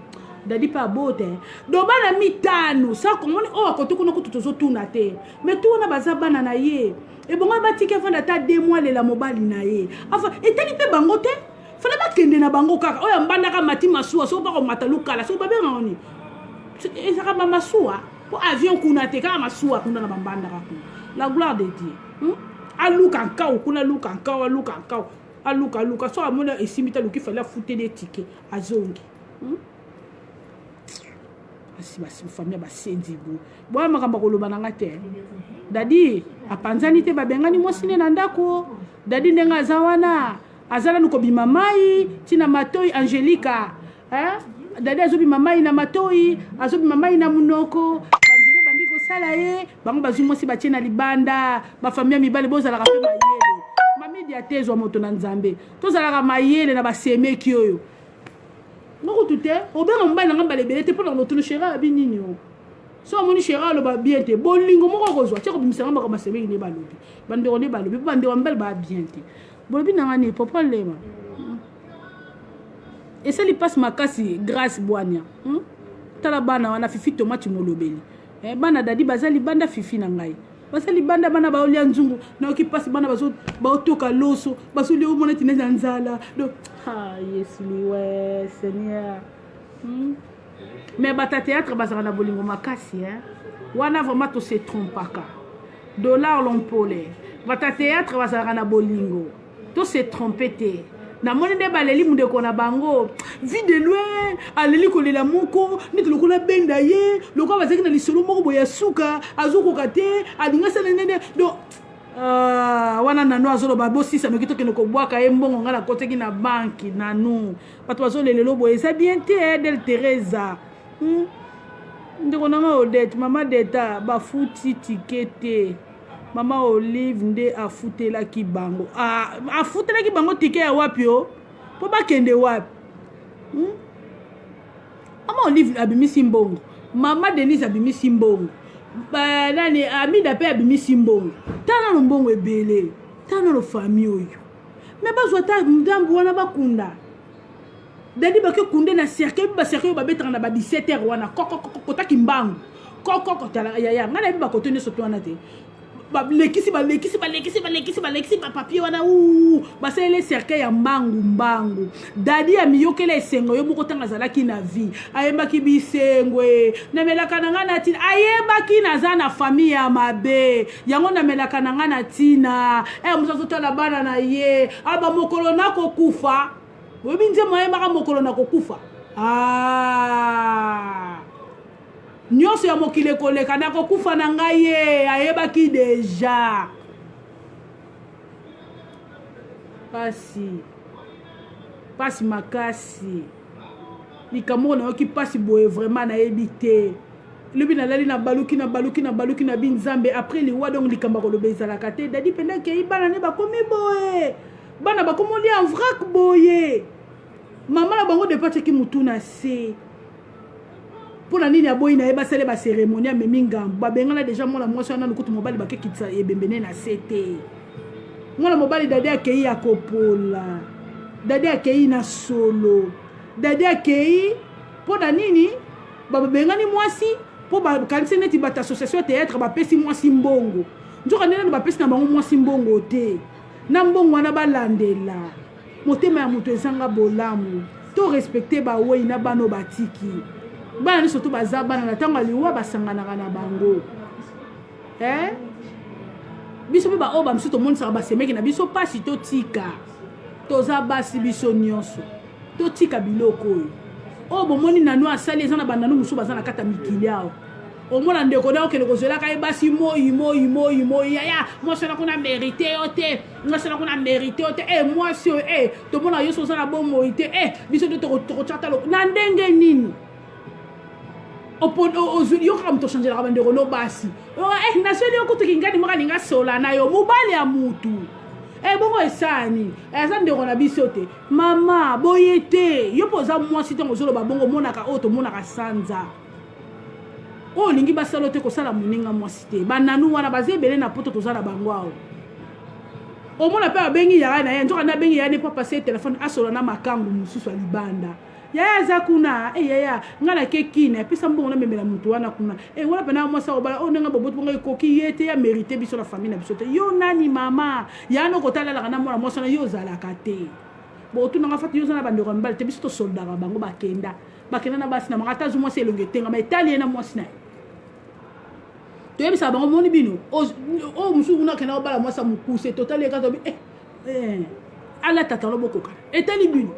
dadi mpe abote do bana mitano sa komoni oyo akote kuna kutu tozotuna te me tu wana baza bana na ye ebongo batiki afanda ata de mois lela mobali na ye afa etali mpe bango te fale bakende na bango kaka oyo ambandaka mati masuwa soki bakomata lukala soki babengaka nini ezalaka bamasuwa mpo avion kuna te kaka masuwa kuna na bambandaka kuna la gloire de dieu hmm? aluka nkau kuna aluka nkau aluka nkau aluka aluka soki amoni esimbi te aluki fale afuteli etike azongi hmm? famille basenzi boye boya makambo akoloba na nga te dadi apanzani te babengani mwasi nde na ndako dadi ndenge aza wana aza nanu kobima mai ntina matoi angelika eh? dadi azobima mai na matoi azobima mai na monoko banzela ebandi kosala ye bango bazwi mwasi batie na libanda bafamille ya mibali bozalaka mpe mayele mamidia te ezwa moto na nzambe tozalaka mayele na basemeki oyo ngokutu te obenga mobali na nga mbala ebele te mpo na kolotuna shera abi nini o so omoni shera aloba bien te bolingo moko okozwa tia kobimisa nga makambo asemeki nde balobi bandeko nde balobi mpo bandeko ya mibali baa bien te bolobi na nga nini popo lema esali mpasi makasi grace bwania hmm? tala bana wana fifi tomati molobeli eh, bana dadi baza libanda fifi na ngai baza libanda bana baolia nzungu nayoki mpasi bana baotoka loso bazolia omona tina na nzala donc ah, yesu liwe seigneur hmm? mais bata théâtre bazalaka na bolingo makasi eh? wana vraiment tose trompaka Dollar Lompole bata théâtre bazalaka na bolingo to se tromper te namoni nde baleli mundeko na bango vie de loin aleli kolela moko neti lokola benda ye lokola bazalaki na lisolo moko boye ya suka azokoka te alingi asala ndende donc Uh, wana nanu azoloba bosisa noki tokende kobwaka ye mbongo ngai nakotaki na banki nanu bato bazolelelo boye eza bien te eh, del teresa Hmm? Ndeko na nga Odette, mama Deta bafuti ticket te. Mama Olive nde afutelaki bango. Ah, afutelaki bango ticket ya wapi o? Po bakende wapi? Hmm? Mama Olive abimisi mbongo. Mama Denise abimisi mbongo. Ba, nani Amida pe abimisi mbongo. Tala nano mbongo ebele. Tala nano famille oyo. Mais bazwa ata ndambu wana bakunda. Dadi bake kunde na cercueil ba cercueil babetaka na ba 17 heures wana kokokoko kota kimbangu kokoko tala yaya ngai nayebi bakoto nyonso to wana te balekisi balekisi balekisi balekisi balekisi bapapier wana uu basaleli cercueil ya mbangu mbangu dadi amiyokela esengo yo moko ntango azalaki na vie ayembaki bisengwe namelaka na ngai na ntina ayebaki naza na famille ya mabe yango namelaka na ngai na ntina e mosu azotala bana na ye aba mokolo nakokufa boyebi nzembo ayembaka mokolo na kokufa ah. nyonso ya mokili ekoleka nakokufa na ngai ye ayebaki deja pasi pasi makasi likambo oyo nayoki mpasi boye vraiment nayebi te lobi nalali nabaluki nabaluki nabaluki na bi nzambe après liwa donc likambo ya koloba ezalaka te dadi mpenza akei bana nde bakomi boye bana bakomi olia en vrac boye. Mama na bango depa atiaki mutu na se. Mpo na nini aboyi na ye basale ba cérémonie amemi ngambo babengana deja mwana mwasi wana nanu kutu mobali bakekitisa ebembe ne na se te. Mwana mobali dadi akei ya kopola. Dadi akei na solo. Dadi akei mpo na nini babengani mwasi mpo bakanisi neti bato association ya théâtre bapesi mwasi mbongo. Nzoka nde nanu bapesi na bango mwasi mbongo te. Na mbongo wana balandela. Motema ya moto ezanga bolamu. To respecter ba weyi na bana oyo batiki. Bana nyonso to baza bana na ntango ya liwa basanganaka na bango. Eh? Biso mpe baoyo bamosusu tomonisaka basemeki na biso mpasi totika. Toza basi biso nyonso. Totika biloko oyo. Oyo bomoni nanu asali eza na bananu mosusu baza na kati ya mikili awa. Omona ndeko na okende kozwelaka ye basi moi moi moi moi yaya mwasi wana kuna merite yo te mwasi wana kuna merite yo te e mwasi oyo e tomona yo so oza na bomoi te e biso nde tokotya talo na ndenge nini yo kaka moto ochangelaka bandeko no basi eh, nasweli yo kutu kingani moko alinga sola na yo mobali ya mutu e bongo esani aza ndeko na biso te mama boye te yo mpo oza mwasi ntango ozoloba bongo omonaka oyo tomonaka sanza oyo olingi basala te kosala moninga mwasi te bananu wana baza ebele na poto toza na bango awa omona mpe abengi yaya na ye nzoka nde abengi yaya ne mpo apase ye telefone asola na makangu mosusu ya libanda yaya aza kuna e eh, yaya ngai nake kina epesa mbongo namemela moto wana kuna e eh, wana mpena mwasi akobala oyo oh, ndenge boboti bongo ekoki ye te ya merite biso na famille na biso te yo nani mama yaya nokotalalaka na mwana mwasi wana yo ozalaka te botuna nga fati yo oza na bandeko ya mibali te biso tosoldaka bango bakenda bakenda na basi na bango ata azwi mwasi elongi etengama etali ye na mwasi na ye toyebisaka bango moni bino oyo mosusu kuna akenda kobala mwasi ya mokuse totali ye kaka tobi eh, eh, alata talo bokokana etali bino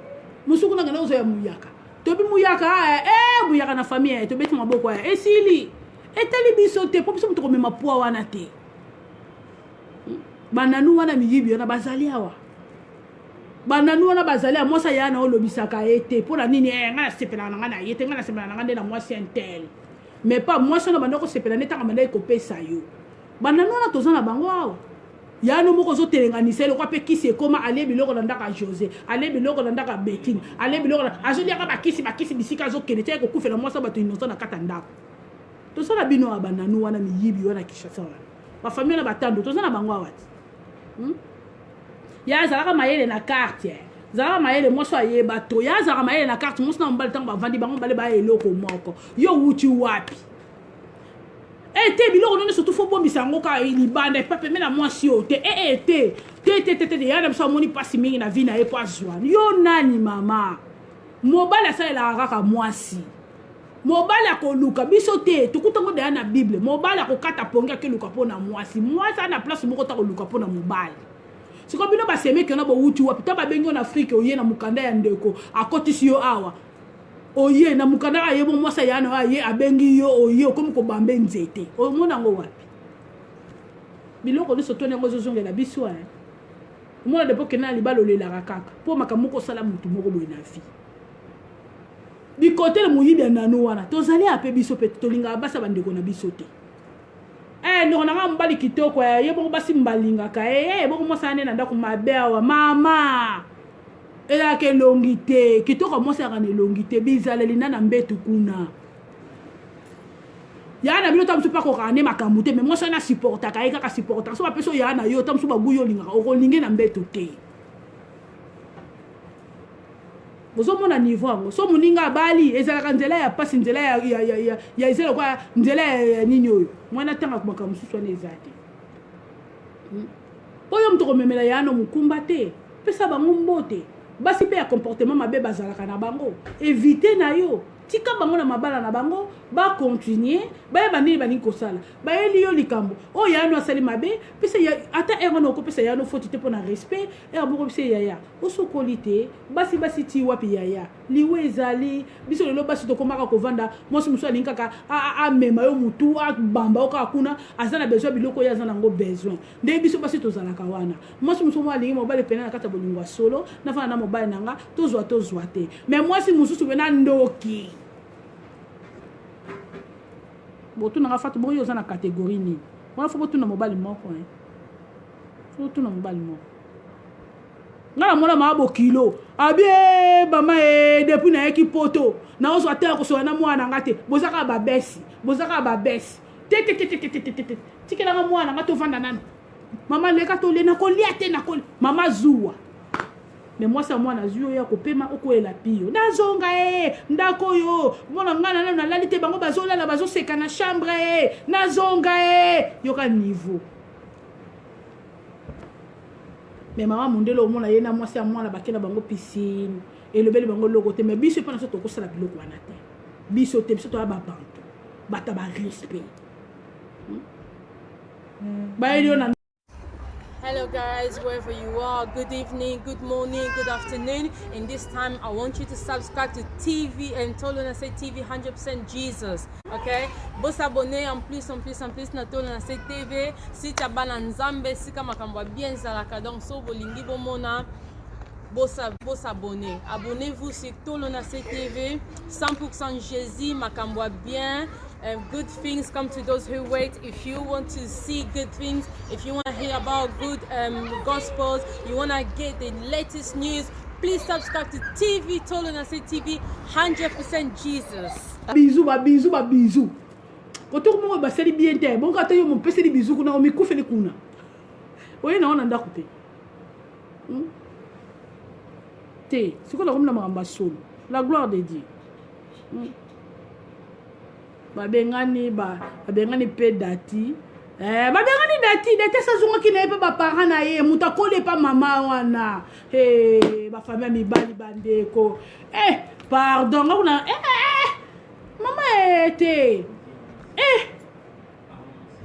mosusu kuna akenda kozwa ya muyaka tobi muyaka eh, eh, muyaka na famille eh, tobeti maboko ya esili etali biso te mpo biso moto komema pwa wana te bananu wana miyibi wana bazali awa bananu wana bazali ya mwasi aya na olobisaka ye te mpo na nini eh, ngai nasepelaka na ngai na ye te ngai nasepelaka na ngai nde na mwasi intel mais pa mwasi wana banda kosepela nde ntango bandaki kopesa yo bananu wana toza na bango awa yano moko ozotelenganisa ye lokwa mpe kisi ekoma alie biloko na ndako ya josé alie biloko na ndako ya betine alie biloko azoliaka bakisi bakisi bisika azokende tiaki kokufela mwasi ya bato innocent na kati ya ndako tosala bino awa bananu wana miyibi wana kinshasa wana bafamille wana batando toza na bango awa ti hmm? Ya azalaka mayele na quartier. Zalaka mayele mwasi ayeba to. Ya azalaka mayele na quartier mwasi na mobali ntango bavandi bango mibale baya eloko moko. Yo wuti wapi? Eh te biloko nini surtout faut bombisa yango kaka libanda epa pembe na mwasi oyo te. Eh eh te. Te te te te ya na biso amoni pasi mingi na vie na ye po azwa. Yo nani mama? Mobali asalelaka kaka mwasi. Mobali akoluka biso te tokuta ngo deya na bible mobali akokata pongi akeluka mpo na mwasi mwasi ana place moko ta koluka mpo na mobali sikoyo bino basemeki wana bowuti wapi ta babengi yo na afrike oye na mokanda ya ndeko akotisi yo awa oye na mokanda aye bo mwasi aya na aye abengi yo oye okomi kobambe nzete omona yango wapi biloko nyonso toni yango ezozongela biso eh. omona depo okende na libala olelaka kaka mpo makambo moko osala motu moko boye na vie bikotele moyibi ya nanu wana tozali ape biso mpe tolingaka basi ya bandeko na biso te eh, ndeko na ngai mobali kitoko eh, ye bongo basi mbalingaka eh, eh, bongo mwasi ane na ndako mabe awa mama ezalaka elongi te kitoko mwasi azalaka na elongi te bizaleli na na mbetu kuna yaya na bino ta mosusu mpe akokaka nde makambo te me mwasi wana asupportaka ye kaka supportaka so bapesi oyo yaya na yo ta mosusu baguyi olingaka okolinge na mbetu te bozomona niveau yango so moninga abali ezalaka nzela ya pasi nzela ya, ya, ya, ya, ya eza lokola nzela ya, ya nini oyo mwana atanga makambo mosusu wana eza te hmm? oyo moto komemela yano mokumba te pesa bango mbote basi mpe ya comportement mabe bazalaka na bango evite na yo tika bango na mabala na bango bacontinue bayeba nini balingi kosala bayeli yo likambo oyo yano asali mabe pesa ata ere wana okopesa yano foti te mpo na respect ere moko bisa yaya osokoli te basi basi ti wapi yaya liwa ezali biso lelo basi tokomaka kovanda mwasi mosusu alingi kaka amema yo motu abamba yo kaka kuna aza na besoin biloko oyo aza nango besoin nde biso basi tozalaka wana mwasi mosusu moko alingi mobali pena na kati ya bolingo ya solo nafanda na mobali na nga tozwa tozwa te me mwasi mosusu pena ndoki botunanga fatu boyo oza na catégorie nini wana fo botuna mobali moko fo botuna mobali moko. Nga namona maa bokilo abie mama e depuis nayaki poto naozwa te ya kosola na mwana na nga te. Boza kaka babesi, boza kaka babesi te te te te te te te te. Tikelanga mwana nga tovanda nanu. Mama leka tolie, nakolia te, nakolia. Mama zuwa me mwasi ya mwana azwi oyo ya kopema okoyela pio nazonga e ndako oyo mona ngai nano nalali te, bango bazolala bazoseka na chambre e nazonga e yoka niveau. Me mama mondele omona ye na mwasi ya mwana bakenda bango piscine, elobeli bango eloko te. Me biso epa na so tokosala biloko wana te, biso te, biso toya babantu bato ya barespect bayeli yo na. Hello guys, wherever you are, good evening, good morning, good afternoon. In this time, I want you to subscribe to TV and Tolonase TV 100% Jesus. Okay? Bo s'abonner en plus, en plus, en plus na Tolonase TV. Si tu as bana nzambe, sika makambo bien zalaka donc so bolingi bomona bo s'abonner. Abonnez-vous sur Tolonase TV 100% Jésus, makambo bien. Good things come to those who wait. If you want to see good things, if you want to hear about good gospels, you want to get the latest news, please subscribe to TV Tolonase TV 100% Jesus. Bisous, ba bisous, ba bisous. Kotoko moko basali bien te. Bongo ata yo mopeseli bisous kuna omikufeli kuna. Oye na wana ndako te. Te, sikoyo nakomi na makambo ya solo. La gloire de Dieu. Babengani ba babengani mpe dati eh, babengani dati dati asazongaki na ye mpe baparent na ye moto akoli epa mama wana hey, bafami ya mibali bandeko eh, pardon nga kuna eh, eh, eh, mama eh, te eh.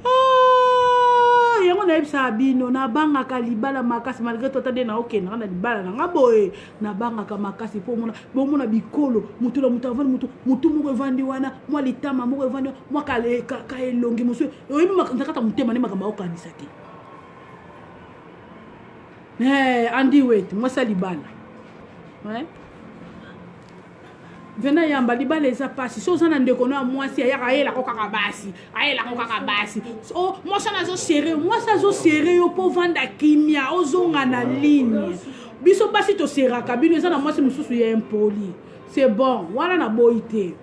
Oh, yango nayebisaka bino nabangaka libala makasi malgré tota nde naokendaka na libala na nga boye nabangaka makasi mpo omona bomona bikolo motu na motu avandi motu motu moko evandi wana mwa litama moko evandi mwa kaelongi mosusu oyebi na kati ya motema nde makambo aokanisa te. Eh, andi wet mwasi ya libala eh? Vena yamba libala eza pasi. So oza na ndeko no ya mwasi ayaka ayelako kaka basi, ayelako kaka basi. So mwasi wana azosere, mwasi azosere yo mpo ovanda kimia, ozonga na ligne. Biso basi toseraka bino, eza na mwasi mosusu ya impoli, c'est bon wana naboyi te.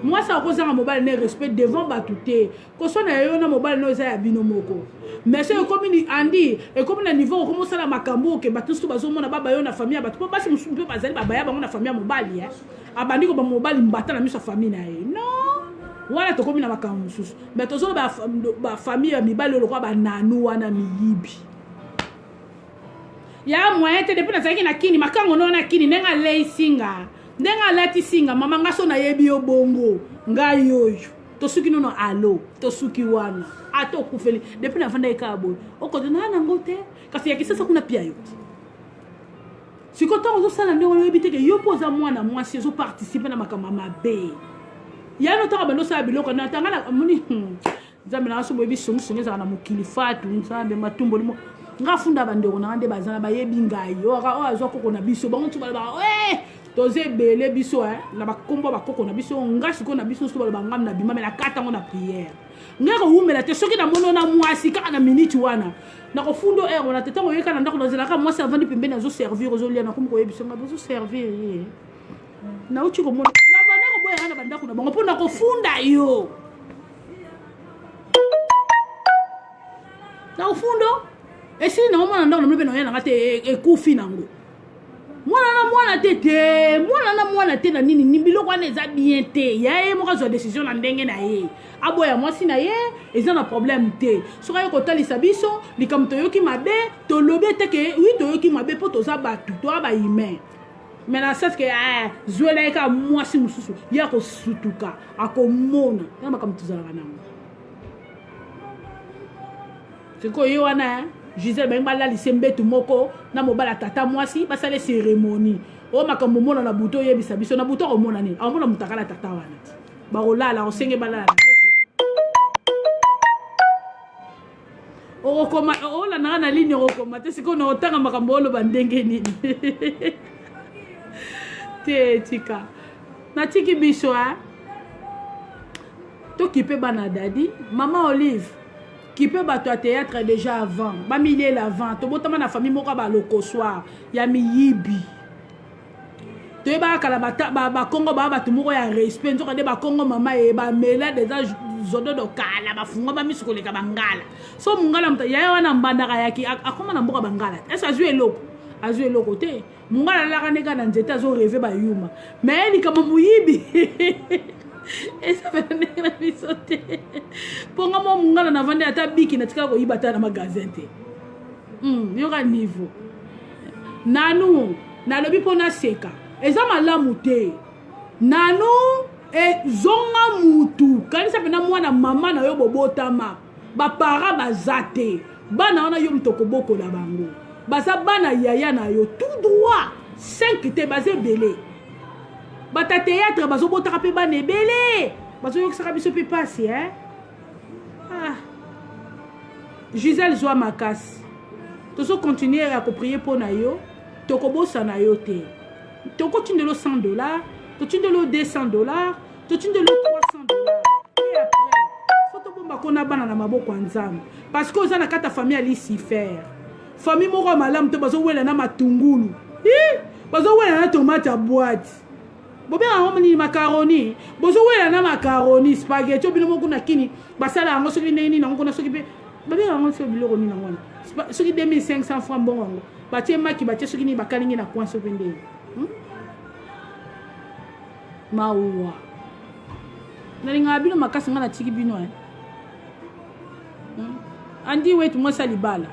Mwasi akozanga mobali ne respect devant bato te, koswana ya yo na mobali no eza ya bino moko. Mais so ekomi ni andi ekomi na niveau okomi osala makambo oke bato nyonso bazomona baba yo na famille ya bato, mpo basi mosusu mpe bazali babaya bango na famille ya mobali eh. Abandi koba mobali mbata na miso ya famille na ye non, wana tokomi na makambo mosusu. Mais tozoloba bafamille ya mibali oyo lokola bananu wana miyibi ya moyen te. Depuis nazalaki na kini makango no wana kini ndenge alei singa ndenge alati singa mama nga so nayebi yo bongo ngai oyo tosuki nono alo tosuki wana ata okufeli depuis nafandaki kaka boye okoto naa nango te kasi ya kisasa kuna pia yo te. Sikoyo ntango ozosala ndenge oyebi te ke yo mpo oza mwana mwasi ozoparticipe na makambo ya mabe yano ntango bando osala biloko na tanga na moni nzambe nanga so boyebi songisongi ezalaka na mokili fatu nzambe matumboli mo nga funda bandeko nanga nde baza na bayebi ngai oyo azwa koko na biso bango nso balobaka toza ebele biso na bakombo ya bakoko na biso nga sikoyo na biso nso baloba ngam na bima me nakata yango na priere ngai kowumela te. Soki namoni na mwasi kaka na minute wana nakofunda heure wana te. Ntango oyeka na ndako nazelaka mwasi avandi pembeni azoservir ozolia nakomi koyebisa ngai bozoservir ye nauti komona babanda koboyaka na bandako na bango mpo na kofunda yo nakofundo esili nango mwana ndako namoni mpe naoya nanga te ekufi nango mwana na mwana te te mwana na mwana te na nini ni biloko wana eza bien te. Ya ye moko azwa décision na ndenge na ye, aboya mwasi na ye eza na problème te. Soki aye kotalisa biso likambo toyoki mabe, tolobi ete ke wi toyoki mabe mpo toza bato toya bahumain. Mais na sens ke zwela ye kaka mwasi mosusu ye akosutuka akomona na makambo tozalaka nango. Sikoyo ye wana Gisele balingi balalise mbetu moko na mobali ya tata mwasi basala cérémonie oyo makambo omona na butu oyebisa biso na butu akomona nini? Akomona moto akala tata wana ti bakolala osenge balala na mbetu okokoma olandaka na ligne okokoma te. Sikoyo na otanga makambo oloba ndenge nini te? Tika natiki biso tokipe bana dadi mama Olive. Kipe bato ya théâtre déjà avant bamilela avant tobotama na famille moko ya balokosoir ya miyibi toyebaka kala bakongo baa bato moko ya respect nzoka nde bakongo mama ye bamela deja zododo kala bafungwama miso koleka bangala so mongala moto yaya wana mbandaka yaki akoma na mboka bangala ese azwi eloko azwi eloko te mongala alalaka nde kaka na nzete azo reve bayuma me likambo moyibi eza pena ndenge na biso te mpo nga mwa mongala navandi ata biki natikala koyiba ata na magasin te hmm, yoka niveau nanu nalobi mpo naseka eza malamu te nanu ezonga mutu kanisa mpena mwana mama na yo bobotama bapara baza te bana wana yo moto okobokola bango baza bana yaya na yo tout droit 5 te baza ebele bata théâtre bazobotaka mpe bana ebele bazoyokisaka biso mpe mpasi eh? ah. Gisèle zwa makasi tozo continuer ya koprier mpo na yo tokobosana yo te tokotindela yo 100 dollars totindela yo 200 dollars totindela yo 300 dollars et après fo tobomba kona bana na maboko ya nzambe parce que oza na kati ya famille ya lucifer famille moko ya malamu te bazowela na matungulu bazowela na tomate ya boite bobenga yango nini macaroni bozowela na macaroni spaghetti oyo bino moko na kini basala yango soki ndenge nini yango kuna soki mpe babenga yango soki biloko nini yango wana soki 2500 franc mbongo yango batie maki batie soki nini bakalingi na coin soki ndenge hmm? mawa nalingaka bino makasi ngai natiki bino eh. Hmm? Andi wetu mwasi ya libala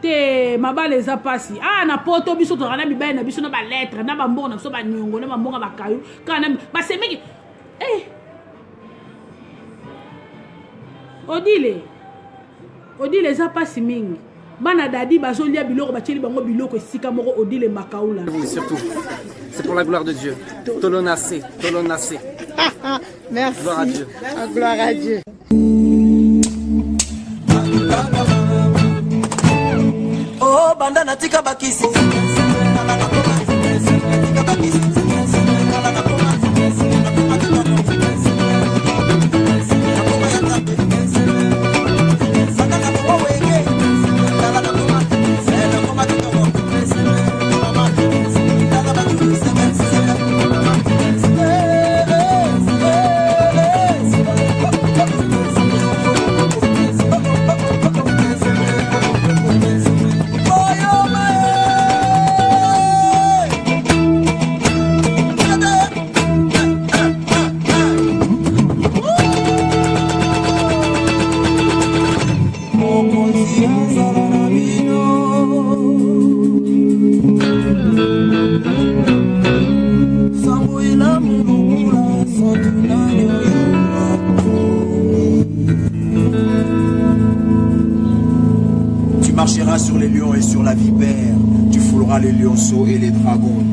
te mabala eza mpasi ah na poto biso tozalaka na mibali na biso na balettre na bambongo na biso baniongo na bambongo ya bakayu kaka na basemeki eh. odile odile eza mpasi mingi bana dadi bazolia biloko batieli bango biloko esika moko odile makaula surtout c'est pour la gloire de Dieu tolonase tolonase merci gloire à Dieu gloire à Dieu Oh, banda natika bakisi Tu marcheras sur les lions et sur la vipère, tu fouleras les lionceaux et les dragons.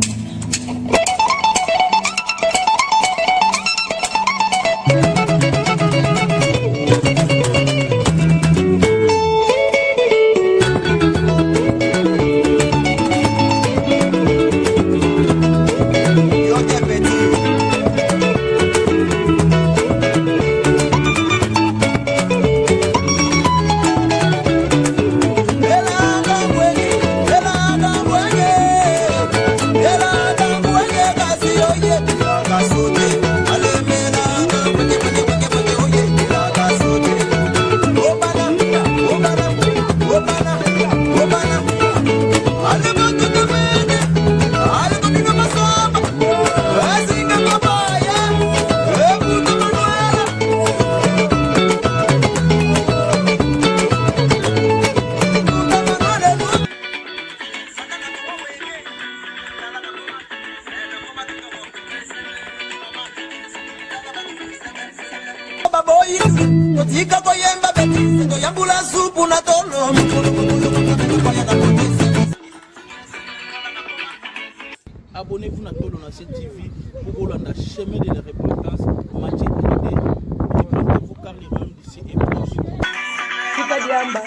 Totika koyemba betise toyambula supu na tolo Abonnez-vous na Tolo na TV pour kolanda chemin de la repentance Mathieu Trinité. Repentez-vous car le royaume d'ici est proche. Tika diamba.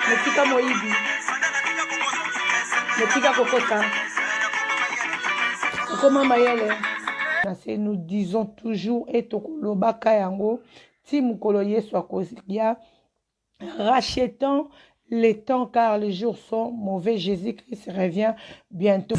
Motika moyibi. Motika kokosa. Okoma mayele. Nous disons toujours et tokolobaka yango. Ti mokolo Yesu akoya. Rachetons les temps car les jours sont mauvais. Jésus-Christ revient bientôt.